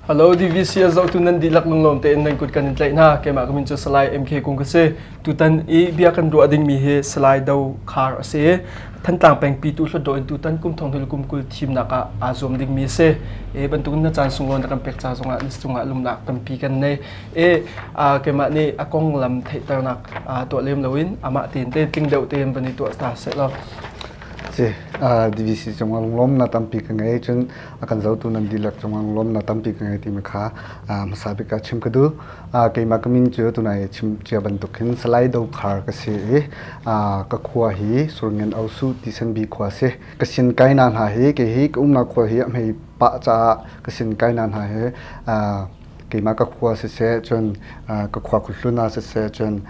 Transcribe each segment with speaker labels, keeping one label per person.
Speaker 1: Hello DVC a zohtu nan dihlak lunglawm tein nan kut kan in tlaih hna. Keimah ka min cu Salai MK Kung ka si. Tutan i bia kan ruah dingmi hi Salai Do Khar a si. Thantlang peng Pitu Hlutdaw in tutan kum thong hil kum 20 thimnak ah aa zuam dingmi a si. E bantukin na caan sunglawi na kan pek ca zongah na cungah lumnak tampi kan nei. E keimah nih a konglam theihternak tuah lem loin amah tein te tling deuh tein van i tuah ta seh law.
Speaker 2: Si, DVC cungah lunglawmnak tampi ka ngei. Cun a kan zohtu nan dihlak cungah lunglawmnak tampi ka ngei timi kha hmasa bik ah chim ka duh. Keimah ka min cu tunai chim cia bantuk hin Salai Dokhar ka si i ka khua hi Surngen Osu Tisenbi khua si. Ka sin kaina hna hi kei hi ka umnak khua hi a hmei pah caah ka sin kaina hna hi keimah ka khua siseh cun ka khua khuhlun ah siseh cun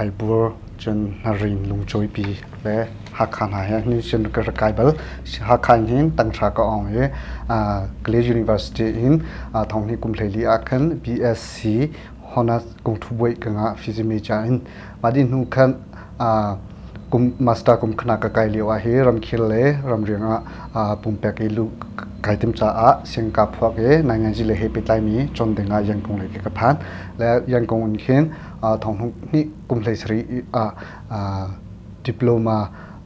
Speaker 2: Aibur cun Hnaring Lungcawipi le Hakha hna he hin cun ka rak kai bal. Hakha in hin tanghra ka awng i Kalay University in thonghnih kum 14 ah khan BSc Honors kungthu buaih ka ngah physics major in. Mah dih hnu khan kum master kum khana ka kai lio ah hi ramkhel le ramriang ah pumpek i luh kai tim caah siangka phuak i nainganzi le he pehtlai mi cawn ding ah Yangon lei ka phan le Yangon in khin thong hnih kum 17 ah diploma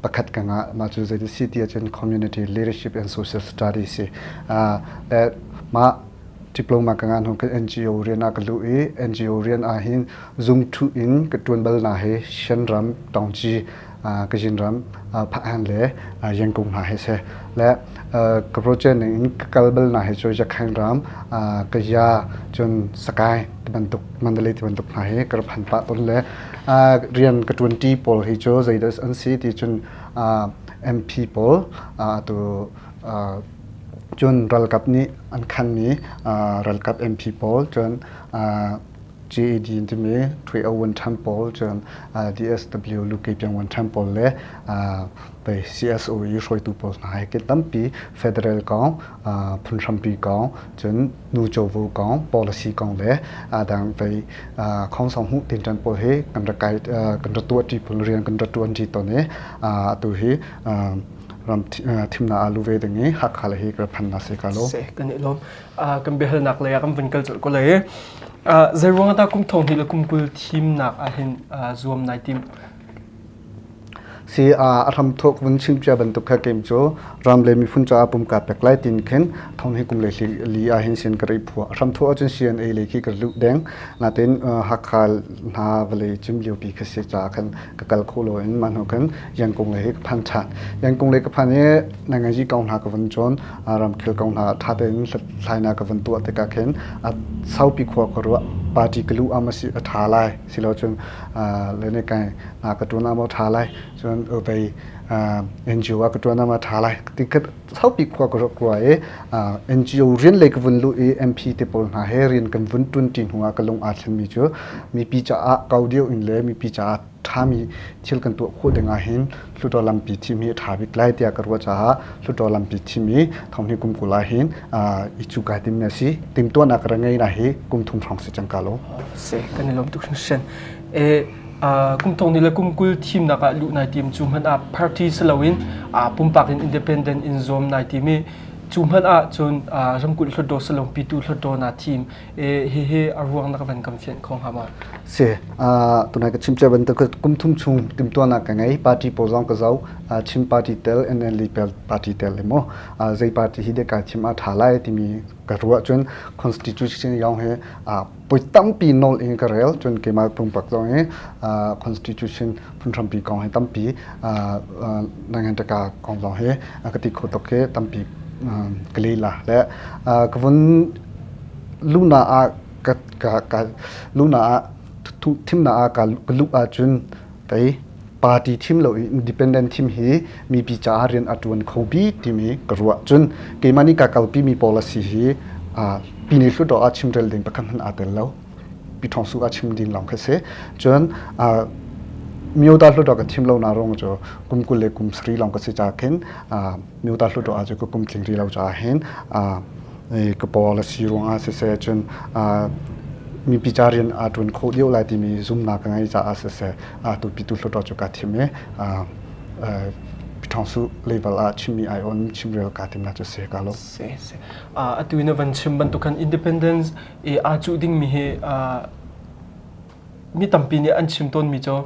Speaker 2: pakhat ka ngah mah cu zei si ti ahcun community leadership and social studies si le mah diploma ka ngah hnu kan NGO rian ah ka luh i NGO rian ah hin zungthu in ka ṭuan bal na hi Shan ram Taungci Kachin ram Pha-an le Yangon hna hi si le ka project ning in ka kal bal na hi cu Yakhain ram Kaya cun Sakai ti bantuk Mandalay ti bantuk hna hi ka rak phan pah tawn le rian ka ṭuanṭi pawl hi cu zeidah an si ti cun MP pawl atu cun ralkap nih an khanmi ralkap MP pawl cun GED timi 301 Temple cun DSW Luke Piang Temple le pei CSO i hruaitu pawl hna he kin tampi federal kong phunhrampi kong cun nu covo kong policy kong le dang pei khongsong hmuh tinṭan pawl hi kan rak kai kan rak tuah ṭi pawl rian kan rak ṭuan ṭi tawn i atu hi ram thimnak ah lu ve ding i Hakha le hi ka phan na si ka lo.
Speaker 1: Kan i lawm. Kan biahalnak lei ah kan vun kal colh ko lai. Zei ruang ah dah kum thong hnih le kum 20 thimnak ah hin zuam nai tim?
Speaker 2: Si a hram thawk vun chim cia bantuk kha kem cu ram le miphun caah pumka pek lai tin khin thong hi kum le li ah hin sin ka ri phua hram thawk ahcun CNA le khi ka luh deng natin Hakha hna vawlei cim lio pi kha si caah khan ka kal kho lo in mah hnu khan Yangon le hi ka phan ṭhan Yangon le ka phan i nangazi kong hna ka vun cawn ramkhel kong hna ṭha tein hlathlainak ka vun tuah tikah khin a saupi khua ka ruah party ka luh ah si a ṭha lai silo cun le ne kai na ka ṭuan ah maw ṭha lai cun vei NGO ah ka ṭuan ah maw ṭha lai ti ka saupi khua ka ruah kua i NGO rian lei ka vun luh i MP te pawl hna he rian kan vun ṭun ṭi hnu ah ka lung aa thlenmi cu mipi caah kau deuh in le mipi caah ṭhami thil kan tuah khawh ding ahhin Hluttaw lampi thim hi a ṭha bik lai tiah ka ruah caah Hluttaw lampi thim i thonghni kum 20 ahhin i cu kai timmi a si. Timhtuahnak ka rak ngei na hi kum thum hrawng si cang ka lo.
Speaker 1: Si, kan i lawm tuk hringhran. E, kum thong ni le kum 20 thimnak ah luh nai tim cu hmanh ah party si loin pumpak in independent in zuam nai tim i cu hmanh ah cun ramkulh hluttaw salong pitu hluttaw na thim hihi a ruang na ka van kam fianh kho hnga maw?
Speaker 2: Si, tunai ka chim cia bantuk kum thum chung timtuahnak ka ngei. Party pawl zong ka zoh. Chin party tel, NLD party tel le maw zei party hi deh kai thim a ṭha lai timi ka ruah cun constitution yong hi poi tampi nawl in ka rel cun keimah pumpak zong hi constitution phunhrampi kong hi tampi nangan taka kong zong hi ka ti kho tuk hi tampi ka lila le ka vun luna ah ka ka ka luna ah thimnak ah ka luh ahcun kei party thim lo i independent thim hi mipi caah rian a ṭuan kho bik timi ka ruah cun keimah nih ka kalpi mi policy hi pine hluttaw ah chimrel ding pakhat hmanh aa tel lo pi thawng su ah chim ding lawng khi si cun myoda hluttaw ka thim lo na rong cu kum 20 le kum 7 lawng ka si ca khin myoda hluttaw ah cu ka kum tling rih lo caah hin ka policy ruangah siseh cun mipi ca rian aa ṭuan khawh deuh lai timi zumnak ka ngei caah siseh atu pitu hluttaw cu kaa thim i. Pyidaungsu level ah Chinmi aiawh in chimrel kaa tim na cu si ka lo.
Speaker 1: Si si. Atu na van chim bantuk khan independence i aa cuh dingmi hi mi tampi nih an chim tawnmi cu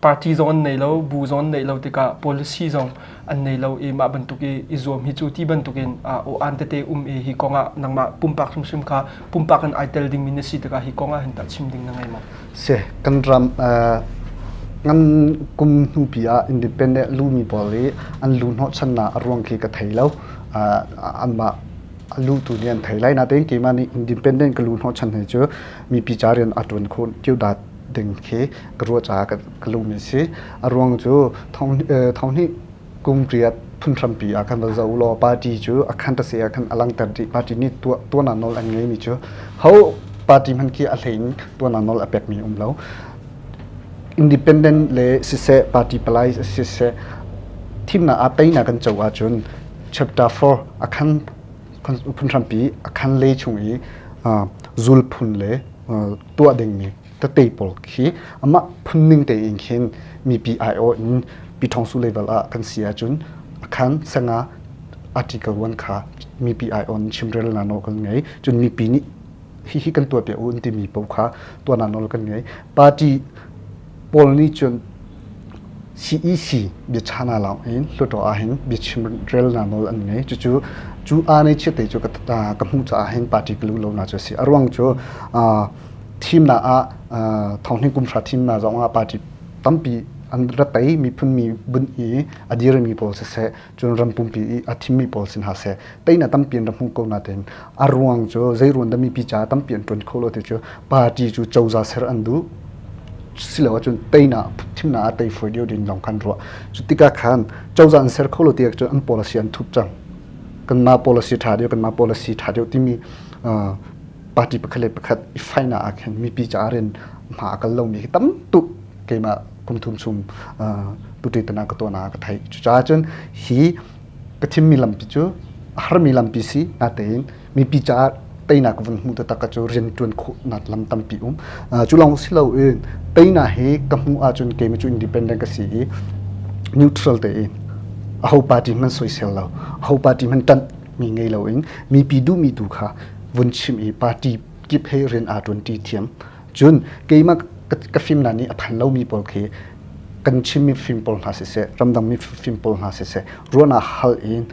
Speaker 1: party zong an nei lo, bu zong an neih lo tikah policy zong an nei lo i mah bantuk i i zuam hi cu ti bantukin aw an tete um i hi kongah nangmah pumpak hrimhrim kha pumpak in ai tel dingmi na si tikah hi kongah hin tah chim ding na ngei maw?
Speaker 2: Si, kan ram ngan kum hnupi ah independent lumi pawl i an lu hnawhchannak a ruang khi ka thei lo. Anmah a lutu nih an thei lai. Natein keimah nih independent ka lu hnawhchan hi cu mipi ca rian a ṭuan khawh tiu dat ding khi ka ruah caah ka lumi si. A ruang cu thonghnih kum riat phunhrampi ah khan va zoh law party cu a khan tase ah khan a langter dih. Party nih tuahnak nawl an ngeimi cu ho party hmanh khi a hlei in tuahnak nawl a pekmi um lo. Independent le siseh party palai siseh thimnak ah teinak kan co ahcun chapter 4 a khan phunhrampi a khan le chung i zul phun le tuah dingmi tete pawl khi amah phunning tein khin mipi aiawh in Pyidaungsu level ah kan si ahcun a khan sanga article 1 kha mipi aiawh in chimrelnak nawl kan ngei. Cun mipi nih hihi kan tuah piak u an timi paoh kha tuahnak nawl kan ngei. Party pawl nih cun CEC biachana lawng in Hluttaw ah hin biachimrelnak nawl an ngei. Cucu cu aa nei chiat te cu ka hmuh caah hin party ka luh lonak cu a si. A ruang cu thimnak ah thonghning kum hra thimnak zong ah party tampi an ra tei miphun mi bunh i a dirmi pawl siseh cun ram pumpi i a thimmi pawl sin hna seh teinak tampi an ra hmu ko natein a ruang cu zei ruang dah mipi caah tampi an ṭuan kho lo ti cu party cu cozah ser an duh silo ahcun teinak thimnak ah tei fawi deuh ding lawng khan ruah cu tikah khan cozah an ser kho lo ti ahcun an policy an thup cang kanmah policy ṭha deuh kanmah policy ṭha deuh timi party pakhat le pakhat i fainak ah khin mipi caah rian hma a kal lomi hi tam tuk keimah kum thum chung tuṭi ka tuahnak ka theih. Cucaah cun hi ka thimmi lampi cu a harmi lampi si natein mipi caah teinak ka vun hmuh taktak cu rian ṭuan khawhnak lam tampi um. Cu lawng si loin teinak hi ka hmuh ahcun keimah cu independent ka si i neutral tein aho party hmanh soisel lo, aho party hmanh ṭanh mi ngei loin mipi duhmi tu kha vun chim i party kip he rian aa ṭuanṭi thiam. Cun keimah ka fimnak nih a phan lomi pawl khi kan Chin mifim pawl hna siseh, ramdang mifim pawl hna siseh, ruahnak hal in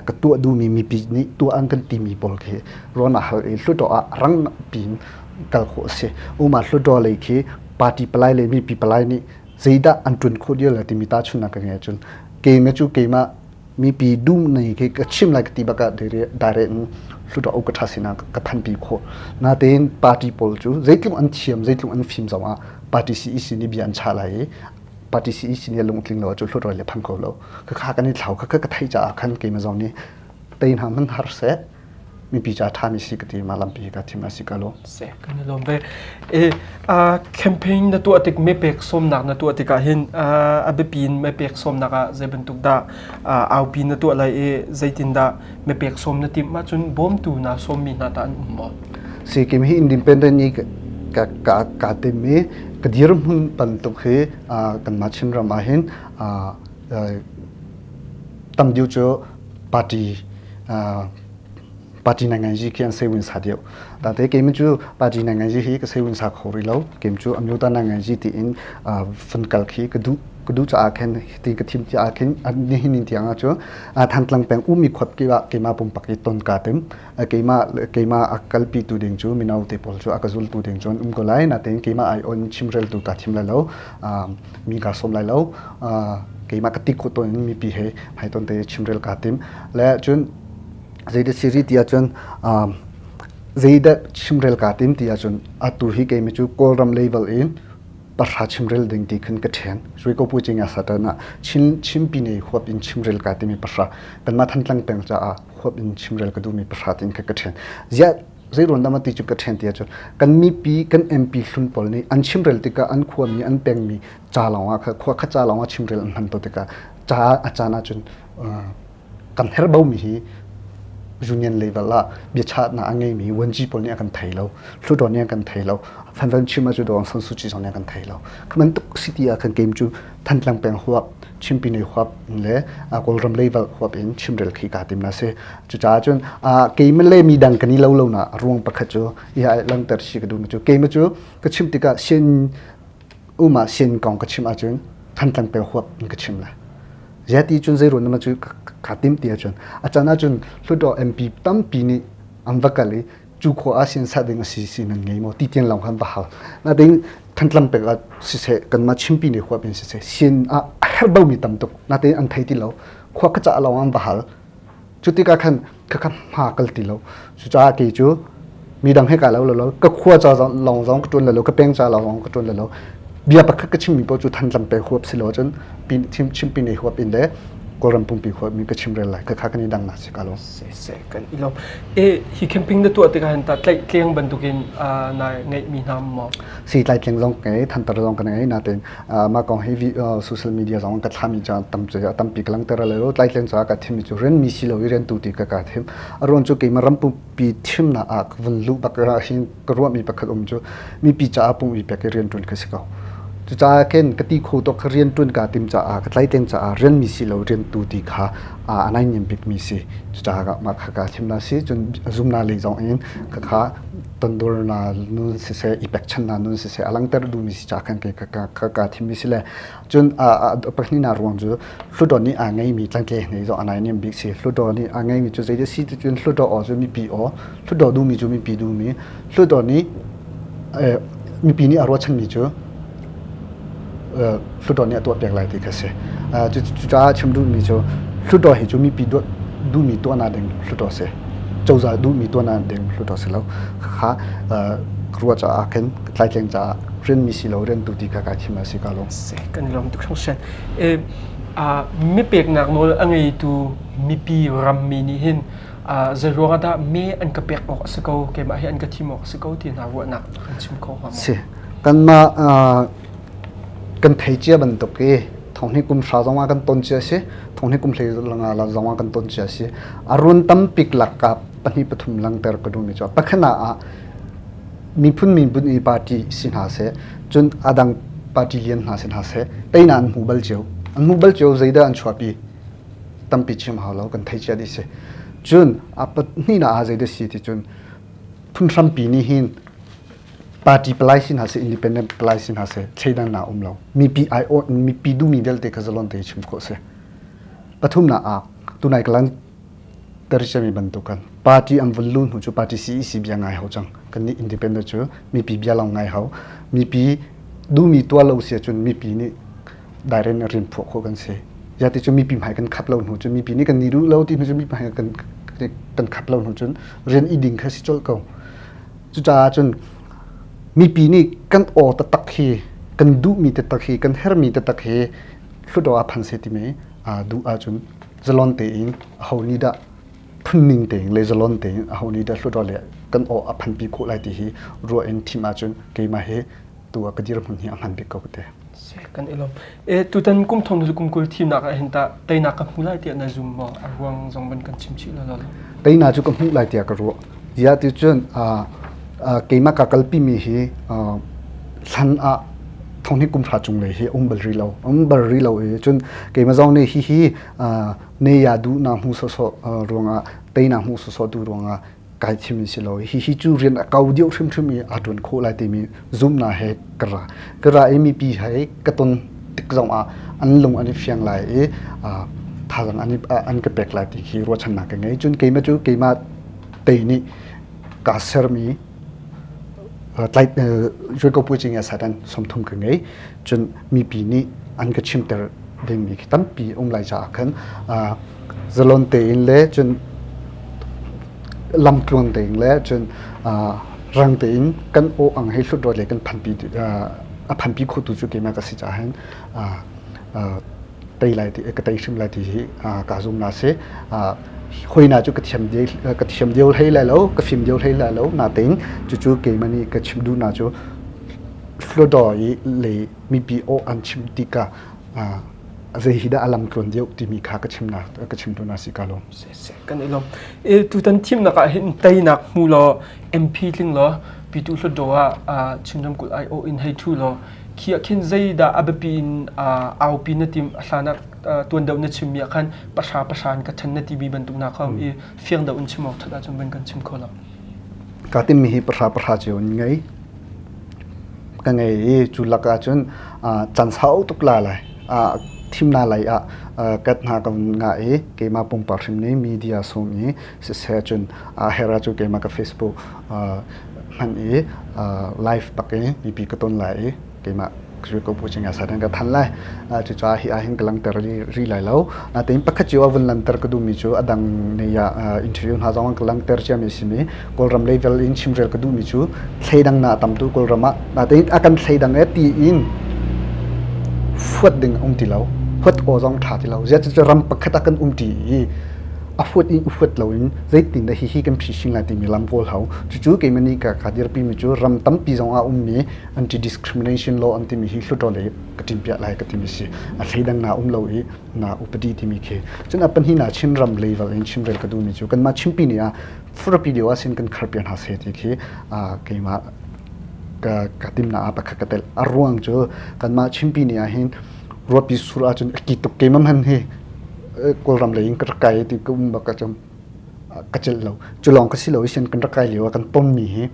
Speaker 2: ka tuah duhmi mipi nih tuah an kan timi pawl khi ruahnak hal in Hluttaw ah rang piin kal khawh a si. Uma Hluttaw lei khi party palai le mipi palai nih zeidah an ṭuan khawh dil la timi tahchunhnak ka ngei ahcun keimah cu keimah mipi dum nei khi ka chim lai ka ti bak ah direct in Hluttaw ka ṭha sinah ka phanpi khawh. Natein party pawl cu zeitluk an thiam, zeitluk an fim zong ah party CEC nih bia an chah lai i party CEC nih a lungtling lo ahcun Hluttaw le phan kho lo. Khakha kan i thlau khakha ka theih caah khan keimah zong nih tei hna hmanh har seh mipi ca ṭhami si ka ti ma lampi ka thim a si ka lo.
Speaker 1: Si kan i lawm ve. E campaign na tuah tik mepek sawmnak na tuah tikah hin a biapi in mepek sawmnak ah zei bantuk dah aupi na tuah lai i zeitin dah mepek sawm na timh ahcun bawmtu na sawmmi hna tah an um maw?
Speaker 2: Si kim hi independent i ka ka ka tim i ka dirhmun bantuk hi kanmah Chinram ah hin tam deuh cu party party nanganzi khi an sewin sa deuh. Tate keimah cu party nanganzi hi ka sewin sa kho rih lo. Keim cu amyota nanganzi tiin fun kal khi ka duh ka duh caah khin ti ka thim ti ah khin nihin in tiang ah cu Thantlang peng umi khuat ki ah keimah pumpak i ton ka tim. Keimah keimah a kalpi tu ding cu mino te pawl cu a ka zul tu ding cu an um ko lai. Natein keimah ai on chimrel tu ka thim lai lo. Mi ka sawm lai lo. Keimah ka ti khawh tawn in mipi he hmaiton te chimrel ka tim. Le cun zeidah si rih ti ahcun zeidah chimrel kaa tim ti ahcun atu hi keimi cu Kawlram level in pahra chimrel ding ti khin ka ṭhen. Sui ko pu cing satan ah Chin Chinpi nei huap in chimrel kaa timi pahra kanmah Thantlang peng caah huap in chimrel ka duhmi pahra tin kha ka ṭhen. Ziah zeiruan dah ti cu ka ṭhen ti ahcun kan mipi kan MP hlun pawl nih an chimrel tikah an khuami an pengmi ca lawng ah khua khat ca lawng ah chimrel an hman to tikah ca a caan ahcun kan herhbaumi hi Union level ah biachahnak a ngeimi vuanci pawl nih a kan thei lo, Hluttaw nih a kan thei lo, Fanfan chim ah cu Daw Aung San Suu Kyi zong nih a kan thei lo. Kha bantuk city ah khan game cu Thantlang peng huap, Chimpine huap le Kawlram level huap in chimrel khi kaa tim na si. Cucaah cun keimah le mi dang kan i lo lo na ruang pakhat cu i langter si ka duhmi cu keimah cu ka chim tikah sin umah sin kong ka chim ahcun Thantlang peng huap in ka chim lai. Ziati cun zei ruang cu kaa tim ti ahcun a can ahcun Hluttaw MP tampi nih an va kal i cu khua ah sin sah ding a si si nan ngei maw ti tiang lawng khan va hal. Natin Thantlang peng ah siseh kanmah Chimpi nih huap in siseh sin ah a herh bomi tam tuk. Natin an thei ti lo. Khua ka cah lawng an va hal. Cu tikah khan khakha hma kal ti lo. Cucaah kei cu midang he ka lo lo ka khua ca lawng zong ka ṭuan lo ka peng ca lawng ka ṭuan lo bia pakhat ka chimmi paoh cu Thantlang peng huap si lo cun Chimpi nei huap in le Kawlram pumpi huap mi ka chimrel lai khakha kan i dang na si ka lo.
Speaker 1: Se se kan i lawm. E hi camping na tuah tikah hin ta tlaih tleng bantukin na ngeih mi hna maw?
Speaker 2: Si tlai tleng zong ngei thantar zong kan ngei natein mah kong hi social media zong ka thlami ca tam tampi ka langter lo tlai tleng ca ka thim cu rian mi si lo i rian tu ti ka ka thim a ruang cu keimah ram pumpi thimnak ah ka vun luh bak ah hin ka ruahmi pakhat um cu mipi caah pum i pek i rian ṭuan ka si ko cucaah khin ka ti kho tuk rian ṭuan kaa tim caah ka tlaitleng caah rian mi si lo rian tu ti kha a naihniam bikmi si cucaah mah kha kaa thim na si cun zumna lei zong in khakha tondornak nun siseh i pekchannak nun siseh a langhter duhmi si caah khan kei ka ka thimmi si le cun pahnihnak ruang cu Hluttaw nih aa ngeimi tlangtle hnei zong a naihniam bik si. Hluttaw nih aa ngeimi cu zeidah si ti cun Hluttaw aw cu mipi aw, Hluttaw duhmi cu mipi duhmi, Hluttaw nih mipi nih a ruahchanmi cu Hluttaw nih a tuahpiak lai ti kha si. Cucaah chim duhmi cu Hluttaw hi cu mipi duhmi tuahnak ding Hluttaw si. Cozah duhmi tuahnak ding Hluttaw si lo. Khakha ruah caah khin tlaitleng caah rianmi si lo riantu ti kha kai thim a si ka lawm.
Speaker 1: Kan i lawm tuk hringhran. Mi peknak nawl a ngeitu mipi rammi nih hin zei ruangah dah me an ka pek awk a si ko keimah hi an ka thim awk a si ko ti hna ruahnak kan chim kho hnga maw?
Speaker 2: Si. Kanmah kan thei cia bantuk i thonghni kum hra zong ah kan ton cia si thonghni kum hlei langa zong ah kan ton cia si a run tampik lakah pahnih pathum langter ka duhmi cu pakhat ah miphun miphun i party si hna seh cun adang party lian hna si hna seh teinak an hmu bal cio an hmu bal cio zeidah an chuahpi tampi chim hau lo kan thei cia dih si cun a pahnihnak ah zeidah si ti cun phunhrampi nih hin party palai si hna seh independent palai si hna seh thleidannak um lo mipi aiawh mipi duhmi vialte kha zalon te chim khawh si pathumnak ah tunai kalan terciami bantuk kan party an vun lu hnu cu party CEC bia ngai hau cang kan nih independent cu mipi bia lawng ngai hau mipi duhmi tuah lo si ahcun mipi nih direct in rian phuah khawh kan si ya ti cu mipi hmai kan khap lo hnu cun mipi nih kan ni duh lo ti hnu cun mipi hmai kan kan khap lo hnu cun rian i ding kha si colh ko cucaah cun mipi nih kan aw taktak hi kan duhmi taktak hi kan hermi taktak hi Hluttaw ah phan seh timi duh ahcun zalon tein aho nih dah phunning tein le zalon tein aho nih dah Hluttaw le kan aw a phanpi khawh lai ti hi ruah in thim ahcun keimah hi tu ah ka dirhmun hi a hman bik ko ka ti.
Speaker 1: Kan i lawm. E tutan kum thong kum kul thimnak ah hin tah teinak ka hmu lai tiah na zum maw? A ruang zong van kan chim chih la lo.
Speaker 2: Teinak cu ka hmuh lai tiah ka ruah. Ziah ti cun keimah ka kalpimi hi hlan ah thonghnih kum hra cung lei hi um bal rih lo um bal rih lo i cun keimah zong nih hihi ne ya duh na hmu sawsawh ruangah tei na hmu sawsawh tu ruangah kai thim in si lo hihi cu rian a kau deuh hrimhrim i aa ṭuan khawh lai timi zumhnak he ka ra ka ra i mipi he ka ton tik zong ah an lung an i fiang lai i thazaang an an ka pek lai ti khi ruahchannak ka ngei cun keimah cu keimah tei nih kaa sermi tlai Ruikopucing ah satan 30 ka ngei cun mipi nih an ka chimter dingmi khi tampi um lai caah khan zalon tein le cun lamtluang tein le cun rang tein kan aw ang hei hlut le kan phanpi a phanpi khotu cu keimah ka si caah hin tei lai ti ka tei hrim lai ti hi ka zum na si hoina cu ka thiam ka thiam deu hlei lai lo ka fim deu hlei lai lo natein cucu keimah nih ka chim duh na cu Hluttaw i le mipi aw an chim tikah. Zei hi dah a lam tluan deuh timi kha ka chim na ka chim tu na si ka lawm.
Speaker 1: Kan i lawm. E tutan thimnak ah hin teinak hmu law MP tling law Pitu Hlutdaw ah Chin ramkulh aiawh in hei thu law khi ah khin zeidah a biapi in aupi na tim a hlan ah tuan deuh na chimmi ah khan pahra pahra in ka then na timi bantuk na kha i fiang deuh in chim awk that ahcun van kan chim kho lo.
Speaker 2: Ka timmi hi pahra pahra cio in ngei. Ka ngei i cu lak ahcun can sau tuk la lai. Thimna lei ah kat hna ka ngah i keimah pumpak hrim nih media sawm i siseh cun hera cu keimah ka Facebook hman i live bak i mipi ka ton lai i keimah ko pu cing sa ka than lai. Cucaah hi ahhin ka langter ri lai lo. Natein pakhat cio a vun lanter ka duhmi cu a dang nei ah interview hna zong ka langter ciami simi Kawlram level in chimrel ka duhmi cu thleidang na tam tu Kawlram ah natein a kan thleidang e ti in fuat ding um ti lo. Huat aw zong tha ti lo. Ziah cu ram pakhat ah kan um ti i a huat in huat lo in zeitin dah hihi kan phising lai timi lam kawl hau. Cucu keimah nih ka ka dirpi mi cu ram tampi zong ah ummi anti discrimination law an timi hi hluttaw lei ka ṭinpiah lai ka timi si. A thleidang na um lo i na upadi timi khi. Cun a pahnih na Chinram level in chimrel ka duhmi cu kanmah Chimpi ni ah furpi lio ah sin kan kharpiah hna seh ti khi keimah ka ka timnak ah pakhat ka tel. A ruang cu kanmah Chimpi ni ah hin ruahpi sur ahcun a ki tuk keimah hmanh hi Kawlram lei in ka rak kai ti ka um bak ahcun ka celh lo. Cu lawng ka si lo i sin kan rak kai lio ah kan tonmi hi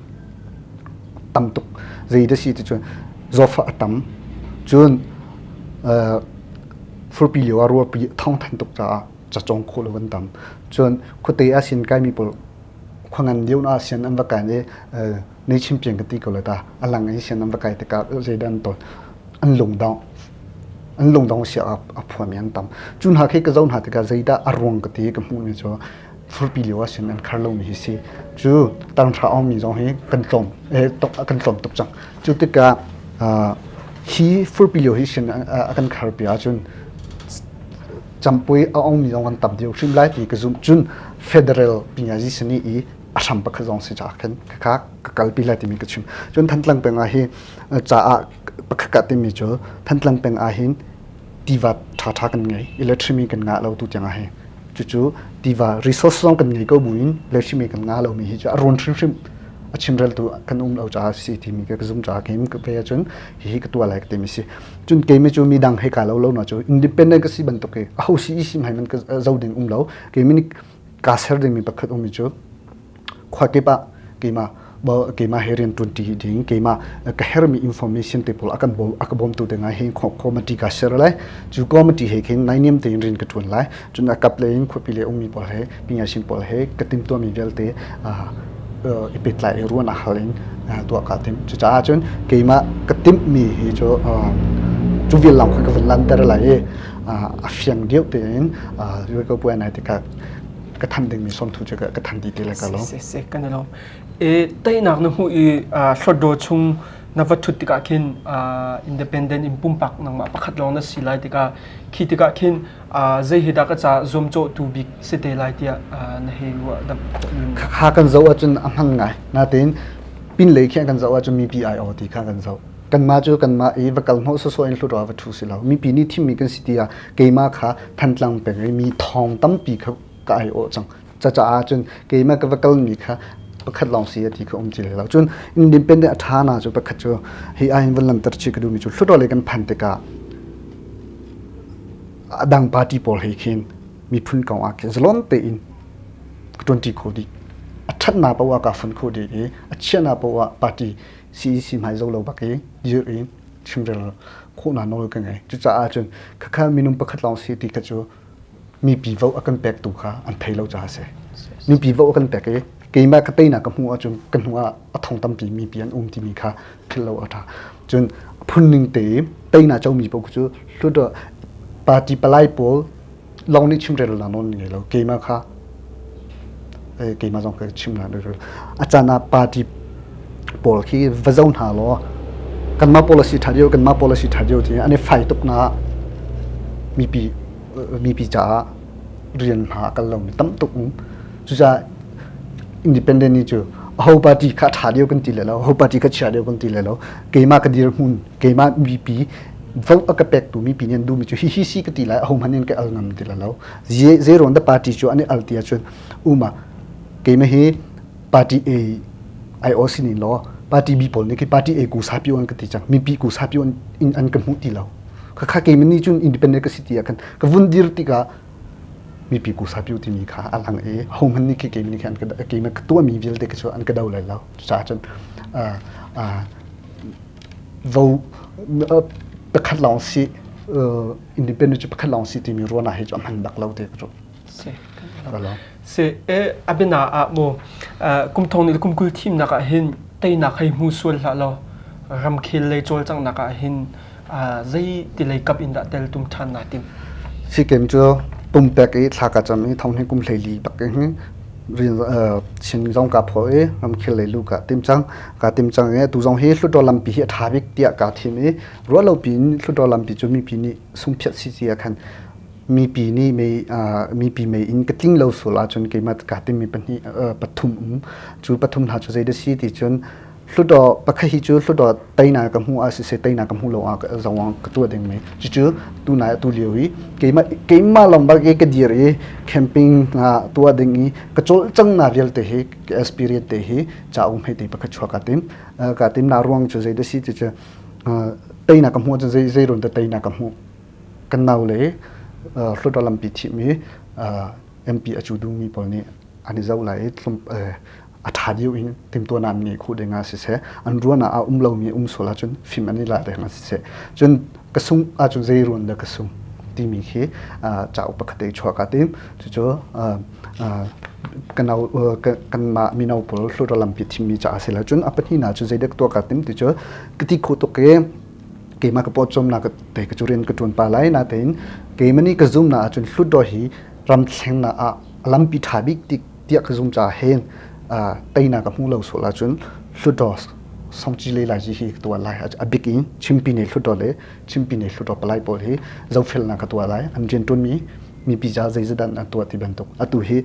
Speaker 2: tam tuk. Zei dah si ti cun zawtfah a tam. Cun furpi lio ah ruahpi a thawng than tuk caah cacawng khawh lo an tam. Cun khuate ah sin kaimi pawl khua ngan deuh ah sian an va kai i nei chimpiang ka ti ko lai ta. A lang in sian an va kai tikah zeidah an ton? An lungdong. An lungdong sia a phuami an tam. Cu hna khi ka zoh hna tikah zeidah a ruang ka ti ka hmuhmi cu furpi lio ah sin an khar lomi hi si. Cu tanghra awngmi zong hi kan tlawm kan tlawm tuk cang. Cu tikah hi furpi lio hi sin a kan kharpi ahcun campui a ongmi zong kan tam deuh hrim lai ti ka zumh. Cun federal pingazi sani i a hram pakhat zong si caah khin khakha ka kalpi lai timi ka chim. Cun Thantlang peng ah hi caah pakhat ka timi cu Thantlang peng ah hin tiva ṭhaṭha kan ngei. Electricity kan ngah lo tu tiang ah hi. Cucu tiva resource zong kan ngei ko buin electricity kan ngah lomi hi cu a rawn hrimhrim a chimreltu kan um lo caah si timi ka zum caah keim ka ve ahcun hihi ka tuah lai ka timi si. Cun keimi cu midang he ka lo lo na cu independent ka si bantuk i aho si i sim hai man ka zo ding um lo. Keimi nih kaa ser dingmi pakhat ummi cu khua kip ah keimah keimah he rian ṭuanṭi ding keimah ka hermi information te pawl a kan bawm a ka bawmtu ding ah hin committee ka ser lai cu committee he khin nainiam tein rian ka ṭuan lai cun a kap le in khuapi le ummi pawl he pingasin pawl he ka timtuahmi vialte i pehtlai i ruahnak hal in tuah kaa tim cucaah cun keimah ka timhmi hi cu cu vial lawng kha ka vun lanter lai i a fiang deuh tein ko puai nai tikah ka than dingmi sawmthu cu ka than dih te lai ka lo.
Speaker 1: Si kan i lawm. E teinak na hmuh i hlawtdaw chung na va thut tikah khin independent in pumpak nangmah pakhat lawng na si lai tikah khi tikah khin zei hi dah ka ca zuamcawhtu bik si te lai tiah na hei ruah dam khawh mi
Speaker 2: Kha kan zoh ahcun a hman ngai. Natein pin lei khi kan zoh ahcun mipi ai aw ti kha kan zoh. Kanmah cu kanmah i va kal hnawh sawsawh in hlut va ṭhu si lo. Mipi nih thimmi kan si tiah keimah kha Thantlang peng i mi thong tampi kha ka aiawh cang. Cacaah cun keimah ka va kalmi kha pakhat lawng si a ti kha um ti lo. Cun independent a ṭha na cu pakhat cu hi ahhin van lanter chih ka duhmi cu Hluttaw lei kan phan tikah a dang party pawl he khin miphun kong ah khin zalon tein ka ṭuanṭi kho dih. A ṭhatnak paoh ah kaa fun kho dih i a chiahnak paoh ah party CEC hmai zo lo bak i dir i chimrel khawhnak nawl ka ngei. Cucaah cun khakha minung pakhat lawng si ti kha cu mipi vote a kan pektu kha an thei lo caah a si. Mipi vote a kan pek i keimah ka teinak ka hmuh ahcun ka hnu ah a thong tampi mipi an um timi kha philh lo a ṭha. Cun phunning te i teinak comi paoh cu hlut party palai pawl lawng nih chimrel na nawn ngei lo keimah kha keimah zong ka chim na a caan ah party pawl khi va zo hna law kanmah policy ṭha deuh kanmah policy ṭha deuh ti an i fai tuk na mipi mipi caah rian hna a kal lomi tam tuk um cucaah independent ni cu aho party kha ṭha deuh kan ti le lo aho party kha chia deuh kan ti le lo keimah ka dirhmun keimah mipi. Vote a ka pektu mipi nih an duhmi cu hihi si ka ti lai ahohmanh in ka al ngam ti lo. Zeiruang dah party cu an i al ti ahcun uma keimah hi party A IO sinin law party B pawl nih khi party A ku sapi an ka ti cang mipi ku sapi in an ka hmuh ti lo. Khakha keimah nih cun independent ka si ti ah khan ka vun dir tikah mipi ku sapi timi kha a lang i ahohmanh nih khi keimah nih khan keimah ka tuahmi vialte khi cu an ka do lai lo. Cucaah cun vo pakhat lawng si independent cu pakhat lawng si timi ruahnak hi cu a hman bak lo te ka ruah.
Speaker 1: Si. Si e abina ah mu kum thong ni kum kul thimnak ah hin teinak hei hmu sual hlah law ramkhel lei cawlcanghnak ah hin zei ti lei kap in dah tel tum ṭhan naa tim?
Speaker 2: Sikem cu pumpek i thla ka cam i thong hi kum 14 bak in Chin zong ka phaw i ramkhel lei lu ka tim cang. Ka tim cang i tu zong hi Hluttaw lampi hi a ṭha bik tiah kaa thim i ruah lo piin Hluttaw lampi cu mipi nih sungphiat si cia khan mipi nih mei mipi mei in ka tling lo sual ahcun keimah kaa timmi pahnih pathum um. Cu pathum hna cu zei dah si ti cun Hluttaw pakhat hi cu hluttaw teinak ka hmuh ah siseh teinak ka hmuh lo ah zong ka tuah ding mi cucu tunai atu lio i keimah keimah lawng bak i ka dir i camping tuah ding i ka cawlcanghnak vialte hi ka experience te hi cauk hmete pakhat chuak ka tim ka tim na ruang cu zei dah si ti cu teinak ka hmuh ahcun zei zei run dah teinak ka hmuh kan nau le hluttaw lampi thihmi MP a cu duhmi pawl nih an i zoh lai i a ṭha deuh in timhtuahnak an ngeih khawh ding ah siseh an ruahnak ah um lomi um sual ahcun fim an i lak ding ah siseh cun ka sung ahcun zei ruan dah ka sung timi khi cauk pakhat te chuah ka tim cucu kanmah mino pawl hluttaw lampi thimmi caah si lo cun a pahnihnak cu zeidah ka tuah ka tim ti cu ka ti khawh tuk i keimah ka pawcawmnak te ka cu rian ka ṭuan pah lai natein keimah nih ka zumnak ahcun hluttaw hi ram thlengnak ah lampi ṭha bik ti tiah ka zum caah hin teinak ka hmu lo sual ahcun Hluttaw Songci le Laici hi ka tuah lai. A bik in Chimpi ne Hluttaw le Chimpi ne Hluttaw palai pawl hi zohfelnak ka tuah lai. An rianṭuanmi mipi ca zeizat an tuah ti bantuk. Atu hi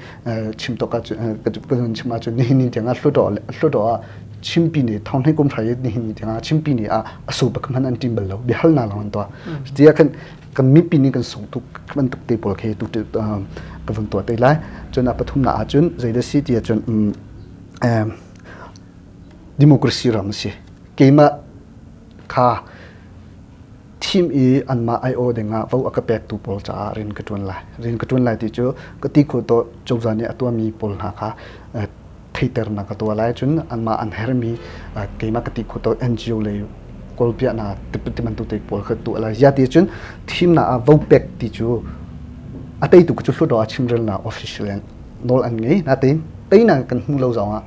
Speaker 2: chim tok ahcun ka zun chim ahcun nihin ni tiangah Hluttaw Hluttaw ah Chimpi ne thong hlei kum hrai nihin ni tiangah Chimpi ne ah a su bak hmanh an ṭim bal lo. Biahalnak lawng an tuah. Tiah khan kan mipi nih kan sung tuk bantuk te pawl khi tu ka vun tuah te lai cun a pathumnak ahcun zei dah si ti ahcun democracy ram a si keimah kha thim i anmah ai-aw dingah vo a ka pektu pawl caah rian ka ṭuan lai rian ka ṭuan lai ti cu ka ti khawh to cozah nih a tuahmi pawl hna kha theiternak ka tuah lai cun anmah an hermi keimah ka ti khawh to NGO lei kawlpiahnak ti bantuk te pawl kha tuah lai zia ti cun thimnak ah vo pek ti cu a teitu cu hluttaw ah chimrelnak official in nawl an ngei natein teinak kan hmu lo zong ah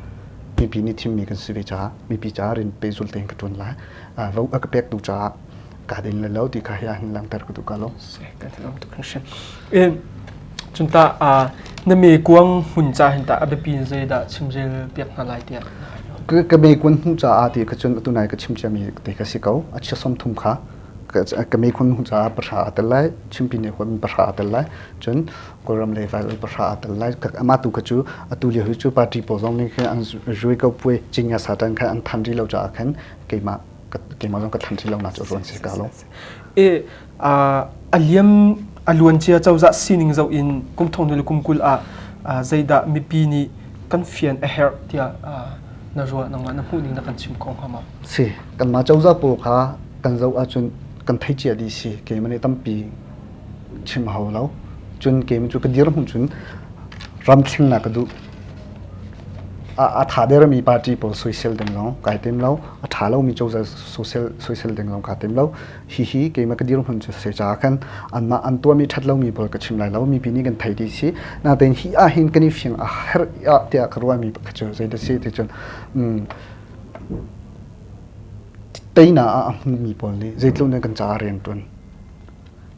Speaker 2: mipi nih thimmi kan si ve caah mipi caah rin pehzul tein ka ṭuan lai vo a ka pektu caah ka din le lo ti kha hi hin langhter ka duh ka lo.
Speaker 1: Cunta na me kuang hmun ca hin ta a biapi in zeidah chimrel piak hna lai tiah?
Speaker 2: Ka me kuan hmu caah ti ka cun atu nai ka chim ciami te ka si ko. A chia som thum kha ka me kuan hmu caah pahra a tel lai, chimpi ne huam pahra a tel lai, cun Kawlram lei vai pahra a tel lai. Ama tu ka cu atu lio hi cu party pawl zong nih khin an zui ko puai cingya satan khan an than ri lo caah khan keimah keimah zong ka thlan ṭhi lo nak cu ruan si ka lo.
Speaker 1: E a liam a luancia cozah sining zoh in kum thong le kum kul ah zeidah mipi nih kan fian a herh tiah na ruah nangmah na hmuh ning na kan chim ko hnga ma?
Speaker 2: Si kanmah cozah pawl kha kan zoh ahcun kan thei cia dih si keimah nih tampi chim hau lo cun keimah cu ka dirhmun cun ram thlengnak ka duh a tha dermi party pawl soisel ding zong kai tim lo a tha lomi cozah social soisel ding zong kaa tim lo hihi keimah ka dirhmun cu se caah khan anmah an tuahmi that lomi pawl ka chim lai lo mipi nih kan thei dih si natein hi ah hin kan i fiang a herh tiah ka ruahmi pakhat cu zei dah si ti cun teina ah a hmumi pawl nih zeitluk in kan caah rian ṭuan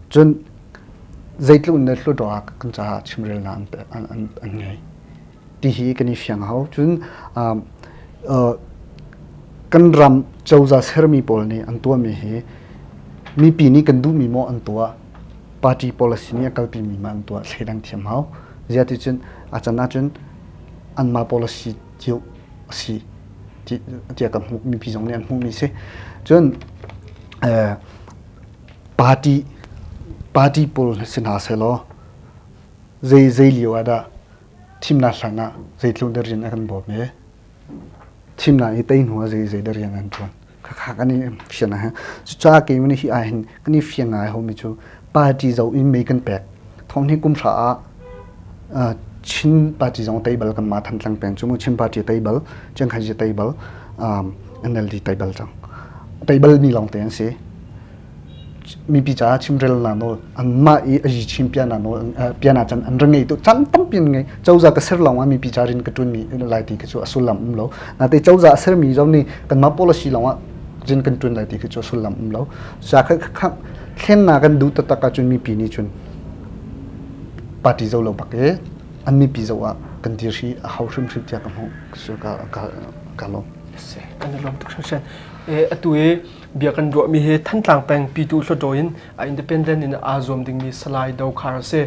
Speaker 2: Cun zeitluk in dah Hluttaw ah kan caah chimrelnak an ngei ti hi kan i fiang a hau. Cun kan ram cozah sermi pawl nih an tuahmi hi mipi nih kan duhmi maw an tuah, party policy nih a kalpimi maw an tuah thleidang thiam hau. Ziah ti cun a can ahcun anmah policy cio a si tiah kan hmuh mipi zong nih an hmuhmi si. Cun. Party party pawl si hna sehlaw zei zei lio ah dah thimnak hlan ah zeitluk dah rian a kan bawm i thimnak i tei hnu ah zei zei dah rian an ṭuan. Khakha kan i fian ah cucaah keimah nih hi ah hin kan i fiang ngai homi cu party zoh in mei kan pek. Thong hi kum hra ah Chin party zong tei bal kanmah Thantlang peng cu mu Chin party tei bal, Chiangkhai tei bal, NLD tei bal cang. Tei bal mi lawng te an si. Mipi caah chimrelnak nawl anmah i a chin piana nawl piana can an ra ngei tu chan tampi an ngei. Cozah ka ser lawng ah mipi ca rin ka ṭuan mi lai ti khi cu a sullam um lo. Nate cozah a sermi zong nih kanmah policy lawng ah rin kan ṭuan lai ti khi cu a sullam um lo. Sa kha kha thlennak kan duh taktak ahcun mipi nih cun party zo lo bak i an mipi zo ah kan dir hi a hau hrimhrim tiah ka hmuh. Ka ka ka lawm.
Speaker 1: Kan i lawm tuk hringhran. Atu i bia kan ruahmi hi Thantlang peng Pyituh Hluttaw in a independent in aa zuam dingmi Salai Do Khar a si.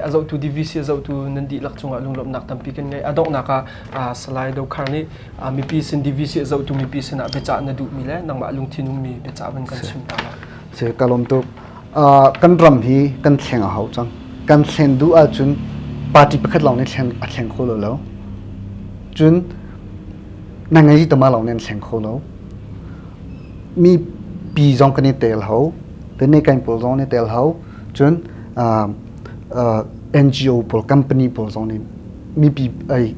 Speaker 1: A zohtu DVC a zohtu nan dihlak cungah lunglawmhnak tampi kan ngei. A donghnak ah Salai Do Khar nih mipi sin DVC a zohtu mipi sinah biacah na duhmi le nangmah lungthin ummi biacah van kan chim ta la.
Speaker 2: Si ka lawm tuk. Kan ram hi kan thleng a hau cang. Kan thlen duh ahcun party pakhat lawng nih thlen a thleng kho lo lo. Cun na ngei tama lawng nih an thleng kho lo. Mipi zong kan i tel hau. Kan pawl zong an i tel hau. Cun NGO pawl, company pawl zong nih mipi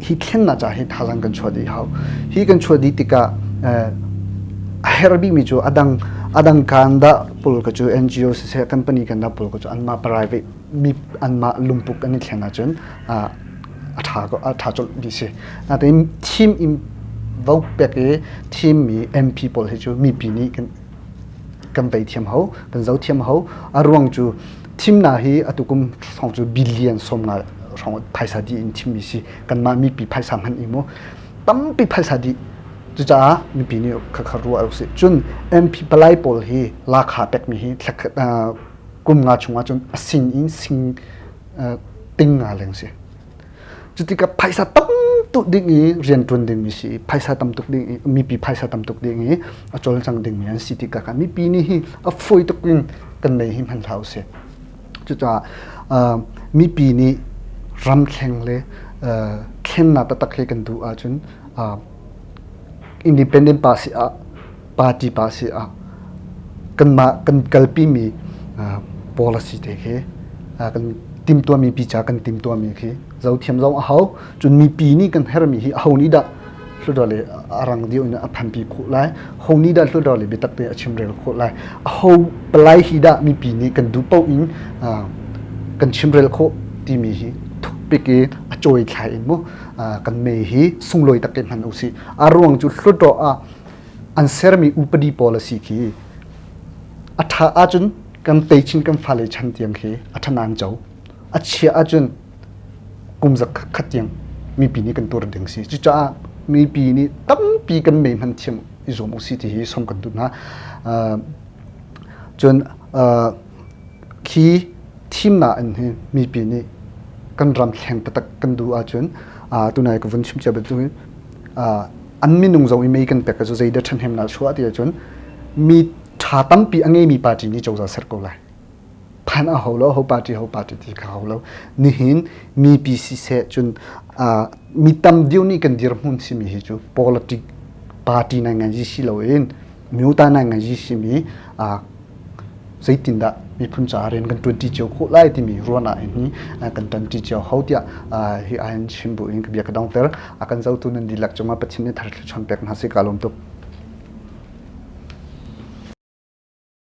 Speaker 2: hi thlennak caah hi thazaang kan chuah dih hau. Hi kan chuah dih tikah a herh bikmi cu adang adang kan dah pawl ka cu NGO siseh company kan dah pawl ka cu anmah private mi anmah lungpuk an i thlen ahcun a ṭha a ṭha colh dih si. Natein thim in vote pek i thimmi MP pawl hi cu mipi nih kan kan vei thiam hau, kan zo thiam hau. A ruang cu thimnak hi atu kum hrawng cu billion 50 hrawng phaisa dih in thimmi si. Kanmah mipi phaisa hman i mu tampi phaisa dih. Cucaah mipi nih khakha ruah usih. Cun MP palai pawl hi lakha pekmi hi kum nga chungah cun a sing in sing ting nga leng si. Cutikah phaisa tam tuk ding i rianṭuan dingmi si i phaisa tam tuk ding i mipi phaisa tam tuk ding i a cawlcang dingmi an si tikah khan mipi nih hi a fawi tuk in kan mei hi hman hlah usih. Cucaah mipi nih ramthleng le thlennak taktak hi kan duh ahcun independent pa si ah party pa si ah kanmah kan kalpimi policy te khi kan timtuahmi pica kan timtuahmi khi zothiam zong a hau. Cun mipi nih kan hermi hi aho nih dah Hluttaw le a rang deuh in a phanpi khawh lai, ho nih dah Hluttaw le biatak tein a chimrel khawh lai, aho palai hi dah mipi nih kan duh paoh in kan chimrel khawh timi hi thukpik i a cawi thlai in mu kan mei hi sunglawi tak in hman usih. A ruang cu Hluttaw ah an sermi upadi policy khi a ṭha ahcun kan techin kan fale chan tiang khi a ṭha nan co. A chia ahcun kum zakhat tiang mipi nih kan tur ding si. Cucaah mipi nih tampi kan mei hman thiam i zuam usih ti hi som kan duh hna. Cun khi thimnak in hi mipi nih kan ram thleng taktak kan duh ahcun tunai ka vun chim cia bantukin an minung zong i mei kan pek cu zeidah ṭhahnemnak chuah ti ahcun mi ṭha tampi a ngeimi party nih cozah ser ko lai. Phan a hau lo, ho party ho party ti kha hau lo. Nihin mipi siseh cun mi tam deuh nih kan dirhmun simi hi cu politic party nai ngai si loin myuta nai ngai simi zeitindah miphun caah rian kan ṭuanṭi cio khawh lai timi ruahnak in hi kan ṭanṭi cio ho tiah hi ahin chim bu in ka bia ka dongter. A kan zotu nan dihlak cungah Pathian nih thar thluachuah pek hna seh ka lawm tuk.